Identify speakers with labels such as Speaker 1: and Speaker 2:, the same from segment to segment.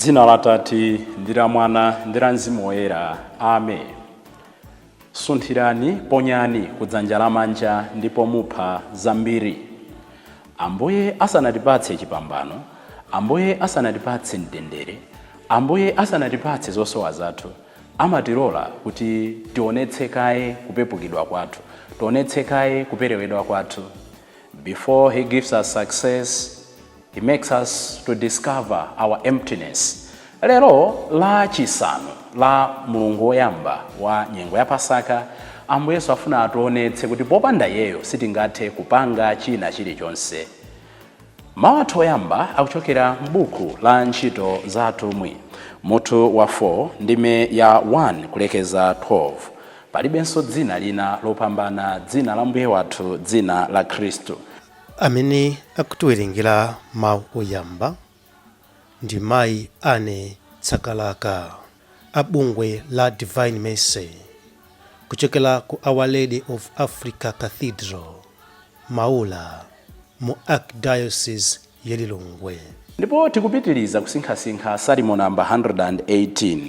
Speaker 1: M'dzina la Atate ndi la Mwana ndi la Mzimu Woyera, amen. Sunthirani, ponyani kudzanja lamanja ndipo mupha zambiri. Ambuye asanatipatse chipambano, Ambuye asanatipatse mtendere, Ambuye asanatipatse zosowa zathu, amatilola kuti tionetse kaye kupepukidwa kwathu, tionetse kaye kuperewedwa kwathu. Before he gives us success, he makes us to discover our emptiness. Lero la chisanu la mulungu woyamba wa nyengo ya Pasaka, Ambuye Yesu afuna ationetse kuti popanda iyeyo sitingathe kupanga china chilichonse. Mawu athu oyamba akuchokera m'buku la Ntchito za Atumwi, mutu wa 4, ndime ya 1 kulekeza 12. Palibenso dzina lina lopambana dzina la Mbuye wathu, dzina la Khristu.
Speaker 2: Amene akutiwerengera mawu oyamba ndi Mayi Ane Tsakalaka a bungwe la Divine Mercy kuchokera ku Our Lady of Africa Cathedral, Maula, mu Archdiocese ya Lilongwe.
Speaker 1: Ndipo tikupitiriza kusinkhasinkha Salimo namba 118.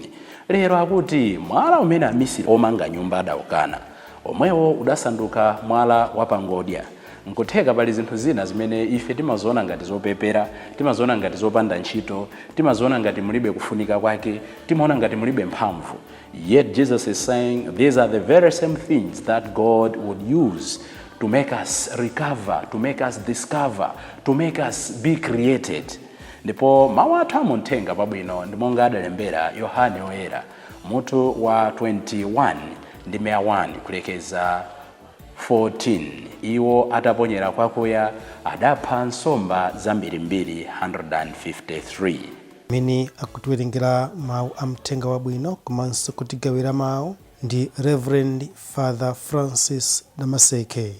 Speaker 1: Lero akuti mwala umene amisiri omanga nyumba adawukana, omwewo udasanduka mwala wapangodya. Nkutheka pali zinthu zina zimene ife timaziona ngati zopepera, timaziona ngati zopanda ntchito, timaziona ngati mulibe kufunika kwake, timaona ngati mulibe mphamvu. Yet Jesus is saying these are the very same things that God would use to make us recover, to make us discover, to make us be created. Ndipo mawu athu amuthenga pabwino ndi monga adalembera Yohane Woyera, mutu wa 21, ndime ya 1 kulekeza 14. Iwo ataponyera kwakuya adapha nsomba zambirimbiri 153.
Speaker 2: Amene akutiwerengera mawu a mthenga wabwino komanso kutigawira mawu ndi Reverend Father Francis Damaseke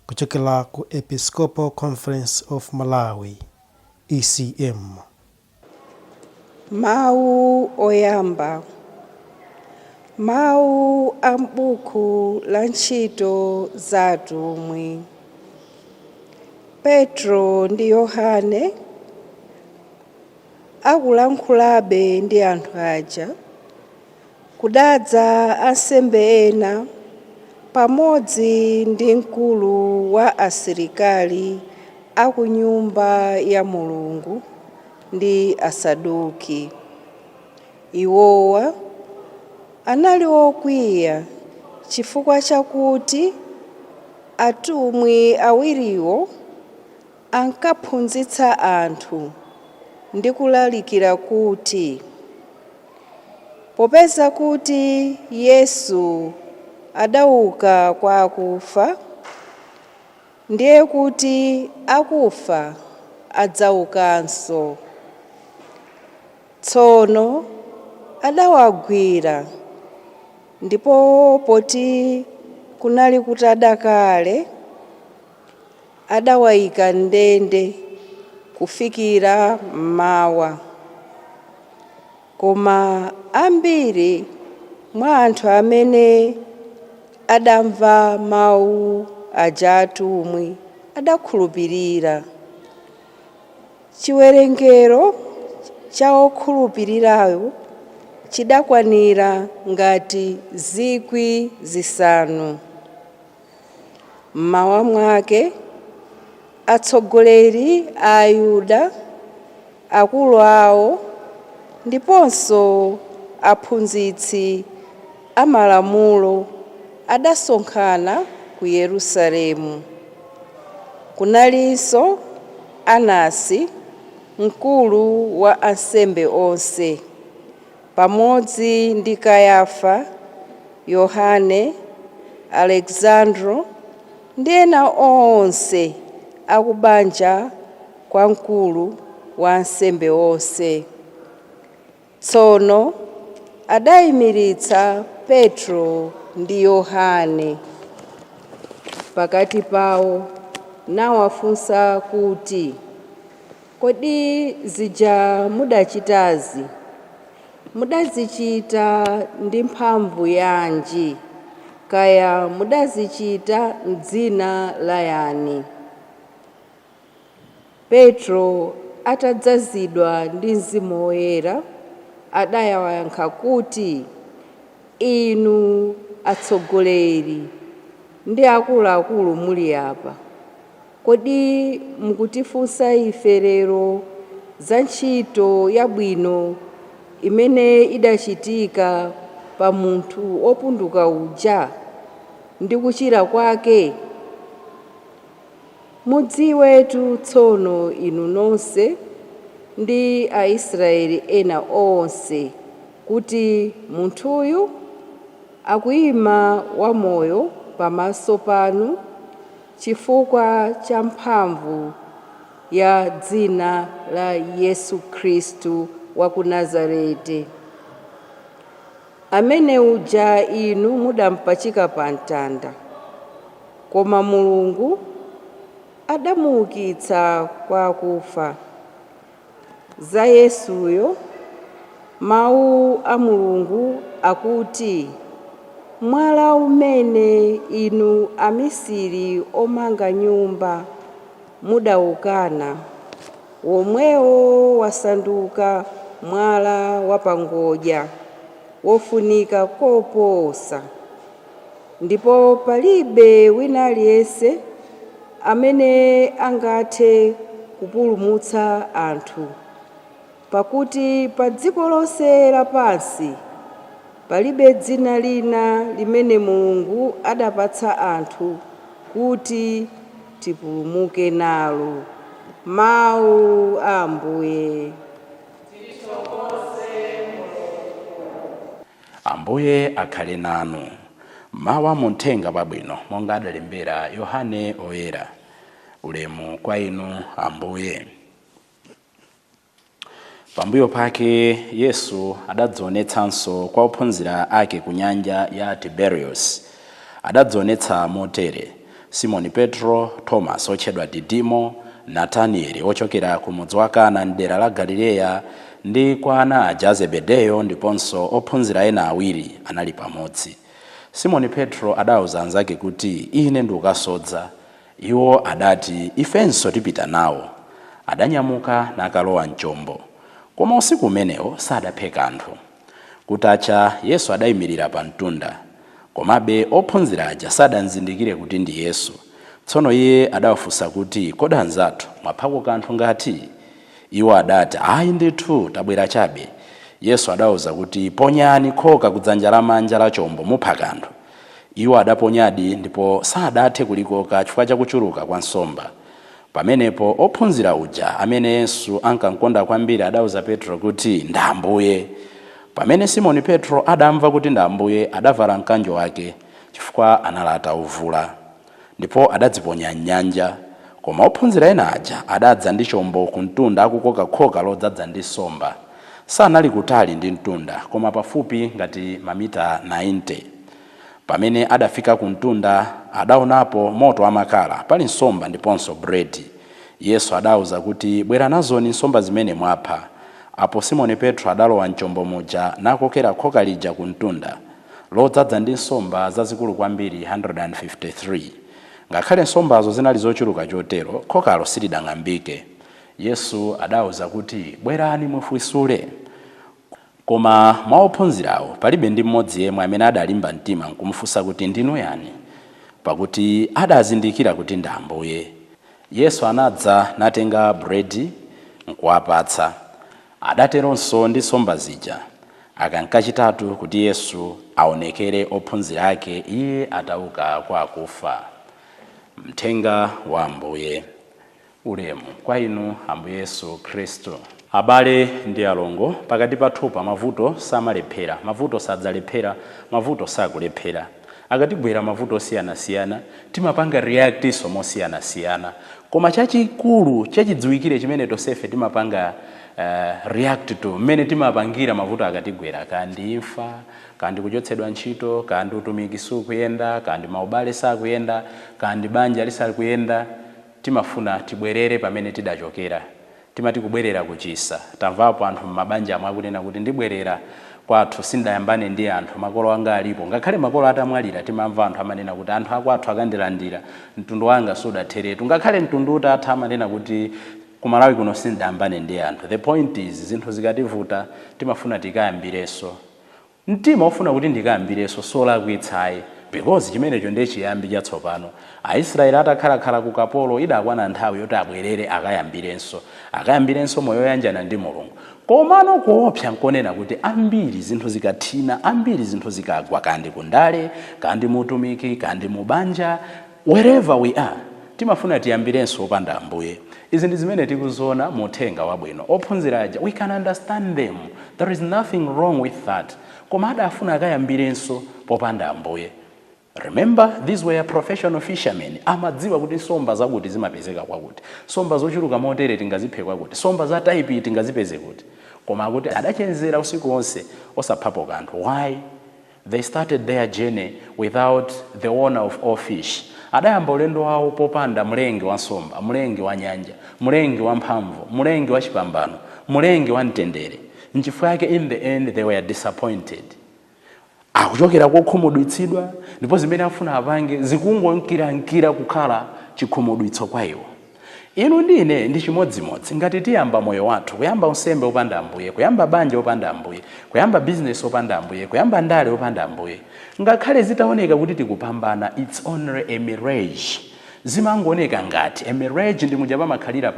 Speaker 2: kuchokera ku Episcopal Conference of Malawi, ECM.
Speaker 3: Mawu oyamba. Mawu a m'buku la Ntchito za Atumwi. Petro ndi Yohane akulankhulabe ndi anthu aja, kudadza ansembe ena pamodzi ndi mkulu wa asilikali a ku Nyumba ya Mulungu ndi Asaduki. Iwowa anali okwiya chifukwa chakuti atumwi awiriwo ankaphunzitsa anthu ndi kulalikira kuti popeza kuti Yesu adauka kwa akufa, ndiye kuti akufa adzaukanso. Tsono adawagwira, ndipo poti kunali kutada kale, adawayika m'ndende kufikira mmawa. Koma ambiri mwa anthu amene adamva mawu aja atumwi adakhulupirira. Chiwerengero cha okhulupirirawo chidakwanira ngati 5,000. Mmawa mwake atsogoleri a Ayuda, akulu awo ndiponso aphunzitsi amalamulo adasonkhana ku Yerusalemu. Kunalinso Anasi, mkulu wa ansembe onse, pamodzi ndi Kayafa, Yohane, Alexandro ndi ena onse akubanja kwa mkulu wa ansembe onse. Tsono adayimiritsa Petro ndi Yohane pakati pawo nawafunsa kuti, "Kodi zija mudachitazi mudazichita ndi mphamvu yanji, kaya mudazichita m'dzina la yani?" Petro atadzazidwa ndi Mzimu Woyera, adawayankha kuti, "Inu atsogoleri ndi akuluakulu muli apa, kodi mukutifunsa ife lero za ntchito yabwino imene idachitika pa munthu wopunduka uja ndi kuchira kwake? Mudziwetu tsono inu nonse ndi Aisraeli ena onse kuti munthuyu akuyima wamoyo pamaso panu chifukwa cha mphamvu ya dzina la Yesu Khristu wa ku Nazareti, amene uja inu mudampachika pa mtanda, koma Mulungu adamuukitsa kwa akufa. Za Yesuyo mawu a Mulungu akuti, mwala umene inu amisiri omanga nyumba mudawukana, womwewo wasanduka mwala wapangodya wofunika koposa. Ndipo palibe wina aliyense amene angathe kupulumutsa anthu, pakuti pa dziko lonse lapansi palibe dzina lina limene Mulungu adapatsa anthu kuti tipulumuke nalo." Mawu a Ambuye.
Speaker 1: Ambuye akhale nanu. Mawu a muthenga wabwino monga adalembera Yohane Oyera. Ulemu kwa inu, Ambuye. Pambuyo pake Yesu adadzionetsanso kwa ophunzira ake ku nyanja ya Tiberius. Adadzionetsa motere: Simoni Petro, Thomas otchedwa Didimo, Natanieli ochokera ku mudzi wa Kana mdera la Galileya, ndi kwa ana aja a Zebedeyo, ndiponso ophunzira ena awiri anali pamodzi. Simoni Petro adawuza anzake kuti, "Ine ndikukasodza." Iwo adati, "Ifenso tipita nawo." Adanyamuka nakalowa mchombo, koma usiku umenewo sadaphe kanthu. Kutacha, Yesu adayimirira pa mtunda, komabe ophunzira aja sadanzindikire kuti ndi Yesu. Tsono iye adawafunsa kuti, "Kodi anzathu, mwaphako kanthu ngati?" Iwo adati, "Ayi ndithu, tabwera chabe." Yesu adawuza kuti, "Ponyani khoka kudzanja lamanja la chombo, mupha kanthu." Iwo adaponyadi, ndipo sadathe kulikoka chifukwa chakuchuluka kwa nsomba. Pamenepo ophunzira uja amene Yesu ankamkonda kwambiri adawuza Petro kuti, "Ndi Ambuye." Pamene Simoni Petro adamva kuti ndi Ambuye, adavala mkanjo wake, chifukwa anali atawuvula, ndipo adadziponya mnyanja. Koma ophunzira ena aja adadza ndi chombo ku mtunda akukoka khoka lodzaza ndi nsomba. Sanali kutali ndi mtunda, koma pafupi ngati mamita 90. Pamene adafika ku mtunda, adaonapo moto wamakala pali nsomba ndiponso buledi. Yesu adawuza kuti, "Bwera nazoni nsomba zimene mwapha." Apo Simoni Petro adalowa mchombo muja nakokera khoka lija ku mtunda, lodzaza ndi nsomba zazikulu kwambiri, 153. Ngakhale nsombazo zinali zochuluka chotero, khokalo silidang'ambike. Yesu adawuza kuti, "Bwerani mufwisule." Koma mwa ophunzirawo palibe ndi mmodzi yemwe amene adalimba mtima nkumufunsa kuti, "Ndinu yani?" Pakuti adazindikira kuti ndi Ambuye. Yesu anadza natenga buledi nkuwapatsa, adateronso ndi nsomba zija. Aka nkachitatu kuti Yesu aonekere ophunzira ake iye atauka kwa akufa. Mthenga wa Ambuye. Ulemu kwa inu, Ambuye Yesu Khristu. Abale ndi alongo, pakati pathupa mavuto samalephera, mavuto sadzalephera, mavuto sakulephera. Akatigwera mavuto osiyanasiyana, timapanga react mosiyanasiyana, koma chachikulu chachidziwikire chimene tonsefe timapanga react to, mmene timapangira mavuto akatigwera, kandi imfa, kandi kuchotsedwa ntchito, kandi utumiki sukuyenda, kandi maubale sakuyenda, kandi banja lisakuyenda, timafuna tibwerere pamene tidachokera. Timati kubwerera kuchisa. Tamvapo anthu m'mabanja amwe akunena kuti, "Ndibwerera kwathu, sindayambane ndi anthu, makolo anga alipo." Ngakhale makolo atamwalira, timamva anthu amanena kuti, "Anthu akwathu akandilandira, mtundu wanga sudatheretu." Ngakhale mtundu utatha, amanena kuti Kumalawi kuno sindayambane ndi anthu. The point is, zinthu zikativuta timafuna tikayambirenso. Mtima ofuna kuti ndikayambirenso solakwitsayi, because chimenecho ndiye chiyambi chatsopano. Aisraeli atakhalakhala ku kapolo, idakwana nthawi yoti abwerere akayambirenso, akayambirenso moyo woyanjana ndi Mulungu. Komano kuopsa nkonena kuti ambiri zinthu zikathina, ambiri zinthu zikagwa, kandi kundale, kandi mutumiki, kandi mubanja, wherever we are, timafuna tiyambirenso opanda Ambuye. Izi ndi zimene tikuziona mu uthenga wabwino. Ophunzira aja, we can understand them, there is nothing wrong with that, koma adafuna akayambirenso popanda Ambuye. Remember, these were professional fishermen. Amadziwa kuti nsomba zakuti zimapezeka kwakuti, nsomba zochuluka motere tingaziphe kwakuti, nsomba za type tingazipeze kuti. Koma akuti adachezera usiku wonse osaphapo kanthu. Why? They started their journey without the owner of all fish. Adayamba ulendo wawo popanda mlengi wa nsomba, mlengi wa nyanja, mlengi wa mphamvu, mlengi wa chipambano, mlengi wa mtendere. Nchifukwa yake in the end they were disappointed. Akuchokera kokhumudwitsidwa, ndipo zimene afuna apange zikungonkirankira kukhala chikhumudwitso kwa iwo. Inu ndi ine ndi chimodzimodzi. Ngati tiyamba moyo wathu, kuyamba unsembe opanda Ambuye, kuyamba banja opanda Ambuye, kuyamba bizinesi opanda Ambuye, kuyamba ndale opanda Ambuye, ngakhale zitaoneka kuti tikupambana, it's only a mirage. Zimangooneka ngati a mirage. Ndi muja pamakhalira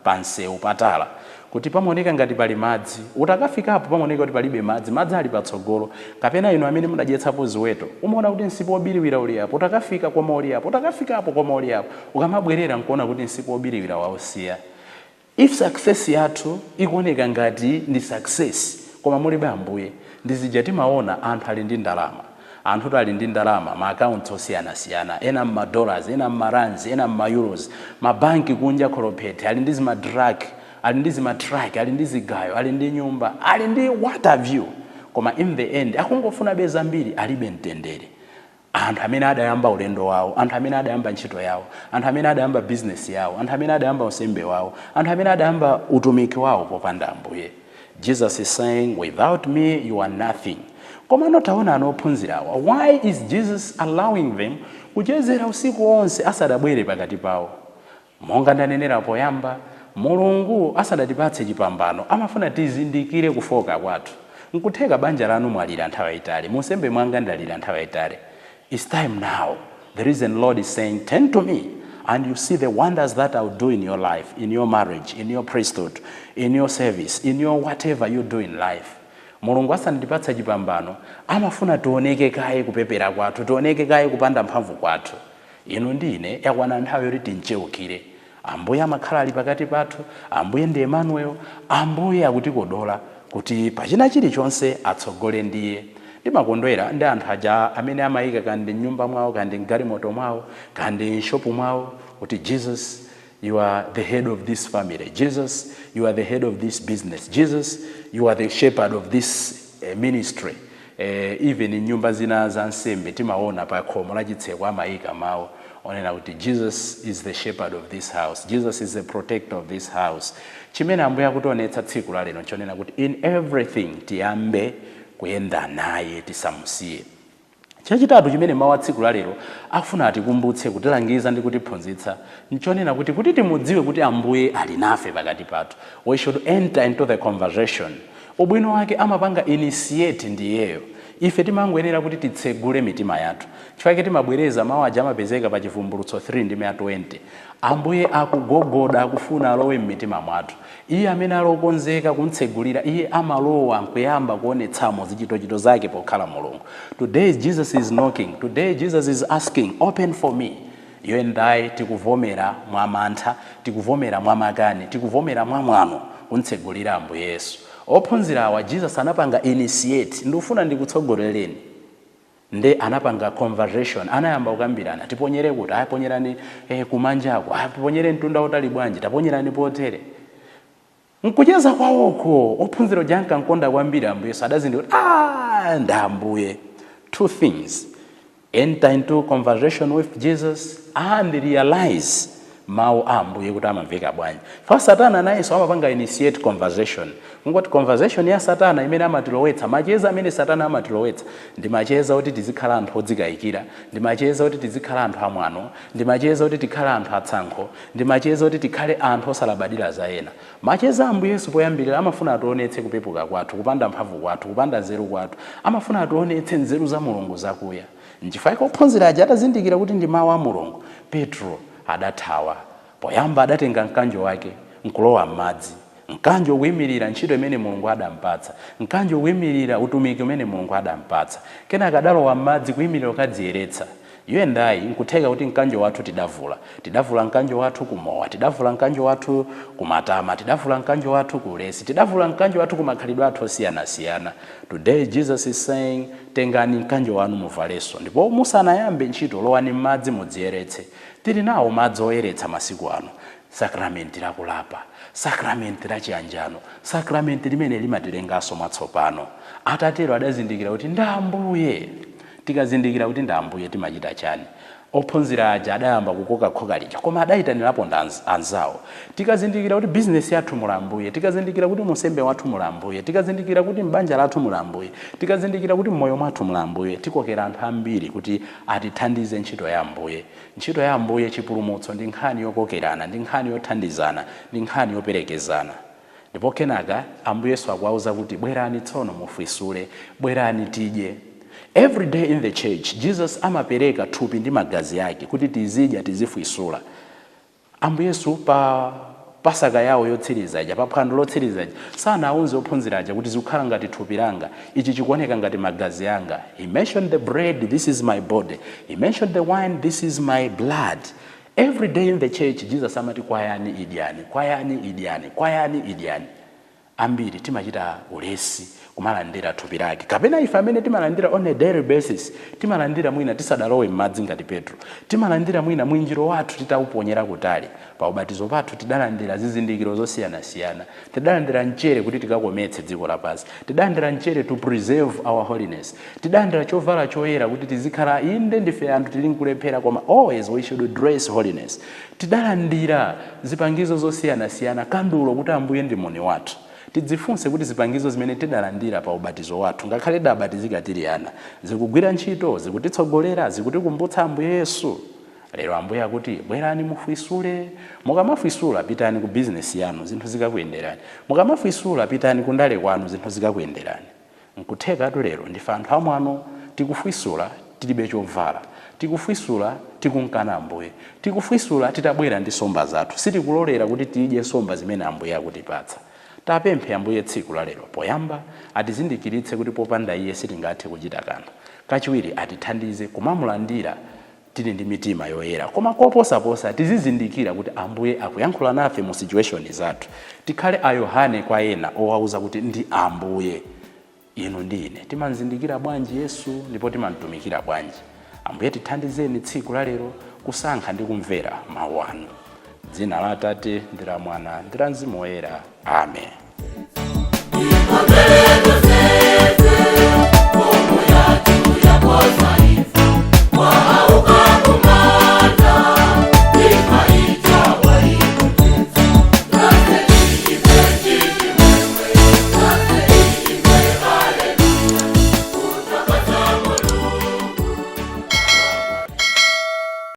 Speaker 1: pa msewu patala kuti pamaoneka ngati pali madzi, utakafikapo pamaoneka kuti palibe madzi, madzi ali patsogolo. Kapena inu amene mudadyetsapo ziweto, umaona kuti msipu wobiriwira uli apo, utakafika koma uli apo, utakafikapo koma uli apo, ukamabwerera nkuona kuti msipu wobiriwira wausiya. If success yathu ikuoneka ngati ndi success koma mulibe Ambuye, ndizija timaona anthu ali ndi ndalama. Anthu ali ndi ndalama, ma accounts osiyanasiyana, ena mma dollars, ena mmarands, ena mmaeuros, mabanki kunja kholophete, ali ndi zimadrak, ali ndi zimatruck, ali ndi zigayo, ali ndi nyumba, ali ndi what have you, koma in the end akungofuna be zambiri, alibe mtendere. Anthu amene adayamba ulendo wawo, anthu amene adayamba ntchito yawo, anthu amene adayamba bizinesi yawo, anthu amene adayamba unsembe wawo, anthu amene adayamba utumiki wawo popanda Ambuye, Jesus is saying, "Without me you are nothing." Koma taona ana ophunzirawa, why is Jesus allowing them kuchezera usiku wonse asadabwere pakati pawo? Monga ndanenera poyamba, Mulungu asadatipatse chipambano amafuna tizindikire kufoka kwathu. Nkutheka banja lanu mwalira nthawi yayitali, munsembe mwanga ndalira nthawi yayitali. It's time now. The reason Lord is saying, "Turn to me and you see the wonders that I'll do in your life, in your marriage, in your priesthood, in your service, in your whatever you do in life." Mulungu asanatipatse chipambano amafuna tioneke kaye kupepera kwathu, tioneke kaye kupanda mphamvu kwathu. Inu ndi ine yakwana nthawi yoti tincheukire Ambuye. Amakhala ali pakati pathu. Ambuye ndi Emmanuel. Ambuye akutikodola kuti pachina chilichonse atsogole ndiye. Ndimakondwera ndi anthu aja amene amayika kandi mnyumba mwawo, kandi mgalimoto mwawo, kandi mshopu mwawo kuti, "Jesus, you are the head of this family. Jesus, you are the head of this business. Jesus, you are the shepherd of this ministry." Even nyumba zina za nsembe timaona pa khomo la chitseko amayika mawu onena kuti, "Jesus is the shepherd of this house. Jesus is the protector of this house." Chimene Ambuye akutionetsa tsiku la lero nchonena kuti in everything tiyambe kuyenda naye, tisamusiye. Chachitatu chimene mawu a tsiku la lero akufuna atikumbutse, kutilangiza ndi kutiphunzitsa nchonena kuti timudziwe kuti Ambuye ali nafe pakati pathu, we should enter into the conversation. Ubwino wake amapanga initiate ndiyeyo, ife timangoyenera kuti titsegule mitima yathu. Chifukwa timabwereza mawu aja amapezeka pa Chivumbulutso 3 ndi 20. Ambuye akugogoda, akufuna alowe m'mitima mwathu. Iye amene alokonzeka kumtsegulira, iye amalowa nkuyamba kuonetsamo zichitochito zake pokhala Mulungu. Today Jesus is knocking. Today Jesus is asking, "Open for me." You and I tikuvomera mwamantha, tikuvomera mwamakani, tikuvomera mwamwano kumtsegulira Ambuye Yesu? Ophunzira awa, Jesus anapanga initiate, "Ndikufuna ndikutsogolereni." Nde anapanga conversation, anayamba kukambirana, "Tiponyere kuti?" "Ayaponyerani kumanjako." "Ayaponyere mtunda utali bwanji?" "Taponyerani potere." Nkucheza kwawoko, ophunzira uja ankankonda kwambiri Ambuye Yesu adazindikira kuti, "Ah, ndi Ambuye." Two things: enter into conversation with Jesus and realize Mawu a Ambuye kuti amamveka bwanji? Fa Satana nayenso amapanga initiate conversation. Kungoti conversation ya Satana imene amatilowetsa, macheza amene Satana amatilowetsa ndi macheza kuti tizikhala anthu odzikayikira, ndi macheza kuti tizikhala anthu amwano, ndi macheza kuti tikhale anthu atsankho, ndi macheza kuti tikhale anthu osalabadira za ena. Macheza Ambuye Yesu poyambirira amafuna ationetse kupepuka kwathu, kupanda mphamvu kwathu, kupanda nzeru kwathu. Amafuna ationetse nzeru za Mulungu zakuya. Nchifukwa ophunzira aja atazindikira kuti ndi mawu a Mulungu, Petro adathawa. Poyamba adatenga mkanjo wake nkulowa m'madzi. Mkanjo ukuyimirira ntchito imene Mulungu adampatsa, mkanjo ukuyimirira utumiki umene Mulungu adampatsa. Kenaka adalowa m'madzi kuyimirira kukadziyeretsa. You and I, nkutheka kuti mkanjo wathu tidavula. Tidavula mkanjo wathu kumowa, tidavula mkanjo wathu kumatama, tidavula mkanjo wathu kulesi, tidavula mkanjo wathu kumakhalidwe athu osiyanasiyana. Today Jesus is saying, tengani mkanjo wanu muvalenso, ndipo musanayambe ntchito lowani m'madzi mudziyeretse. Tili nawo madzi oyeretsa masiku ano: sakramenti lakulapa, sakramenti la chiyanjano, sakramenti limene limatilenganso mwatsopano. Atatero adazindikira kuti ndi Ambuye. Tikazindikira kuti ndi Ambuye, timachita chani? Ophunzira aja adayamba kukoka khoka lija, koma adayitanirapo ndi anzawo. Tikazindikira kuti bizinesi yathu muli Ambuye, tikazindikira kuti unsembe wathu muli Ambuye, tikazindikira kuti m'banja lathu muli Ambuye, tikazindikira kuti mmoyo mwathu muli Ambuye, tikokera anthu ambiri kuti atithandize ntchito ya Ambuye. Ntchito ya Ambuye, chipulumutso, ndi nkhani yokokerana, ndi nkhani yothandizana, ndi nkhani yoperekezana. Ndipo kenaka Ambuye Yesu akuwauza kuti, bwerani tsono mufwisule, bwerani tidye. Every day in the church, Jesus amapereka thupi ndi magazi ake kuti tizidya, tizifwisula. Ambuye Yesu pa Pasaka yawo yotsiriza ija, pa phwando lotsiriza ija, sanawuze ophunzira aja kuti zikukhala ngati thupi langa, ichi chikuoneka ngati magazi anga. He mentioned the bread, "This is my body." He mentioned the wine, "This is my blood." Every day in the church, Jesus amati, kwayani idyani, kwayani idyani, kwayani idyani. Ambiri timachita ulesi kumalandira thupi lake. Kapena ife amene timalandira on a daily basis, timalandira mwina tisadalowe m'madzi ngati Petro, timalandira mwina mwinjiro wathu titawuponyera kutali. Pa ubatizo pathu tidalandira zizindikiro zosiyanasiyana. Tidalandira mchere kuti tikakometse dziko lapansi, tidalandira mchere to preserve our holiness, tidalandira chovala choyera kuti tizikhala, inde ndife anthu tili nkulephera, koma always we should dress holiness. Tidalandira zipangizo zosiyanasiyana, kandulo, kuti Ambuye ndi muni wathu. Tidzifunse kuti zipangizo zimene tidalandira pa ubatizo wathu, ngakhale tidabatizika tili ana, zikugwira ntchito? Zikutitsogolera? Zikutikumbutsa Ambuye Yesu? Lero Ambuye akuti, bwerani mufwisule. Mukamafwisula, pitani ku bizinesi yanu, zinthu zikakuyenderani. Mukamafwisula, pitani kundale kwanu, zinthu zikakuyenderani. Nkuthekatu lero ndife anthu amwano, tikufwisula tilibe chovala, tikufwisula tikunkana Ambuye, tikufwisula titabwera ndi somba zathu, sitikulolera kuti tidye somba zimene Ambuye akutipatsa. Tapemphe Ambuye tsiku la lero, poyamba atizindikiritse kuti popanda Iye sitingathe kuchita kanthu. Kachiwiri, atithandize kumamulandira tili ndi mitima yoyera. Koma koposaposa, tizizindikira kuti Ambuye akuyankhula nafe mu situation zathu. Tikhale a Yohane kwa ena, owauza kuti ndi Ambuye. Inu ndi ine timamzindikira bwanji Yesu, ndipo timamtumikira bwanji Ambuye? Tithandizeni tsiku la lero kusankha ndi kumvera mawu anu. Dzina la Atate ndi la Mwana ndi la Mzimu Woyera, amen.